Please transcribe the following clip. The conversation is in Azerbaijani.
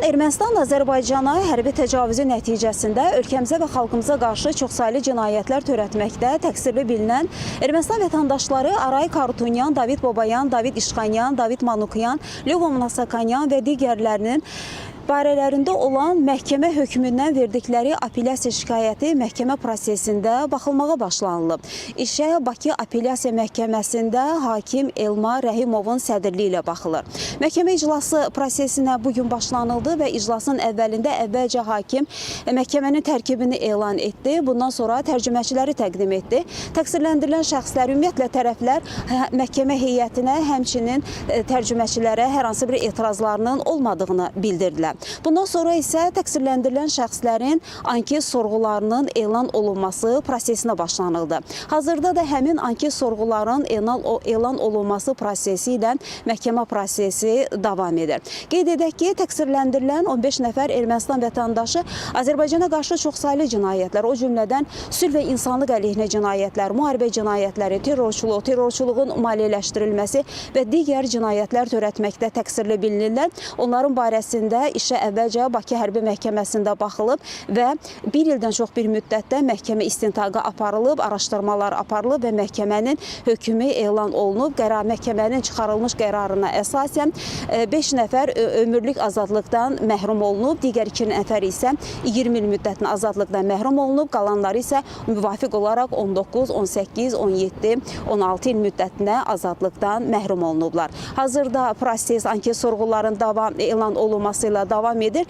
Ermənistan Azərbaycana hərbi təcavüzü nəticəsində ölkəmizə və xalqımıza qarşı çoxsaylı cinayətlər törətməkdə təqsirli bilinən Ermənistan vətəndaşları Arayik Harutyunyan, David Babayan, David İşxanyan, David Manukyan, Levon Mnatsakanyan və digərlərinin barələrində olan məhkəmə hökmündən verdikləri apellyasiya şikayəti məhkəmə prosesində baxılmağa başlanılıb. İşə Bakı Apellyasiya Məhkəməsində hakim Elmar Rəhimovun sədrliyi ilə baxılır. Məhkəmə iclası prosesinə bu gün başlanıldı və iclasın əvvəlində əvvəlcə hakim məhkəmənin tərkibini elan etdi. Bundan sonra tərcüməçiləri təqdim etdi. Təqsirləndirilən şəxslər, ümumiyyətlə tərəflər məhkəmə heyətinə, həmçinin tərcüməçilərə hər hansı bir etirazlarının olmadığını bildirdilər. Bundan sonra isə təqsirləndirilən şəxslərin anket sorğularının elan olunması prosesinə başlanıldı. Hazırda da həmin anket sorğuların elan olunması prosesi ilə məhkəmə prosesi davam edir. Qeyd edək ki, təqsirləndirilən 15 nəfər Ermənistan vətəndaşı Azərbaycana qarşı çoxsaylı cinayətlər, o cümlədən sülh və insanlıq əleyhinə cinayətlər, müharibə cinayətləri, terrorçuluq, terrorçuluğun maliyyələşdirilməsi və digər cinayətlər törətməkdə təqsirli bilinirlər. Onların barəsində işə əvvəlcə Bakı Hərbi Məhkəməsində baxılıb və bir ildən çox bir müddətdə məhkəmə istintaqı aparılıb, araşdırmalar aparılıb və məhkəmənin hökmü elan olunub. Qərar məhkəmənin çıxarılmış qərarına əsasən 5 nəfər ömürlük azadlıqdan məhrum olunub, digər 2 nəfər isə 20 il müddətinə azadlıqdan məhrum olunub, qalanları isə müvafiq olaraq 19, 18, 17, 16 il müddətinə azadlıqdan məhrum olunublar. Hazırda proses anket sorğuların elan olunması ilə davam edir.